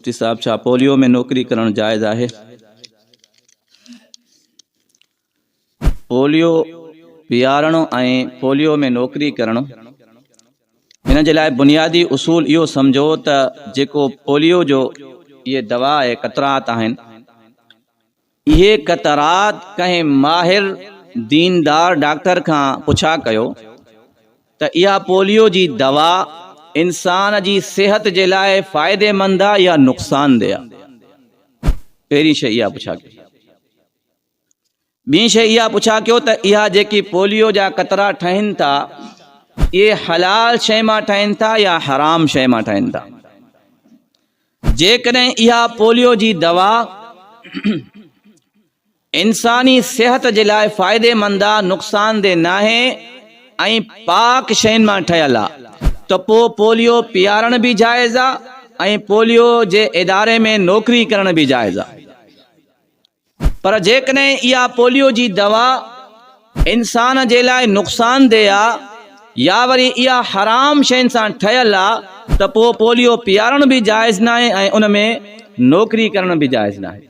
مفتي صاحب ڇا پوليو ۾ نوڪري ڪرڻ جائز آهي؟ پوليو پيارڻ ۽ پوليو ۾ نوڪري ڪرڻ ان جي لاء بنيادي اصول اهو سمجهو ته جيڪو پوليو جو اهي دوا ۽ قطرات آهن اهي قطرات ڪنهن ماهر ديندار ڊاڪٽر کان پڇا ڪيو ته اها پوليو جي دوا انسان جي صحت جي لاء فائديمند آ يا نقصانده آ؟ پهرين شيء اها پڇا ڪيو. ٻي شيء اها پڇا ڪيو ته اها جيڪي پوليو جا قطرا ٺهن ٿا اهي حلال شيء مان ٺهن ٿا يا حرام شيء مان ٺهن ٿا؟ جيڪڏهن اها پوليو جي دوا انساني صحت جي لاء فائديمند آ، نقصانده ناهي ۽ پاڪ شين مان ٺهيل آ ته پوء پوليو پيارڻ به جائز آ ۽ پوليو جي اداري ۾ نوڪري ڪرڻ به جائز آ. پر جيڪڏهن اها پوليو جي دوا انسان جي لاء نقصان ده آ يا وري اها حرام شين سان ٺهيل آ ته پوء پوليو پيارڻ به جائز ناهي ۽ ان ۾ نوڪري ڪرڻ به جائز ناهي.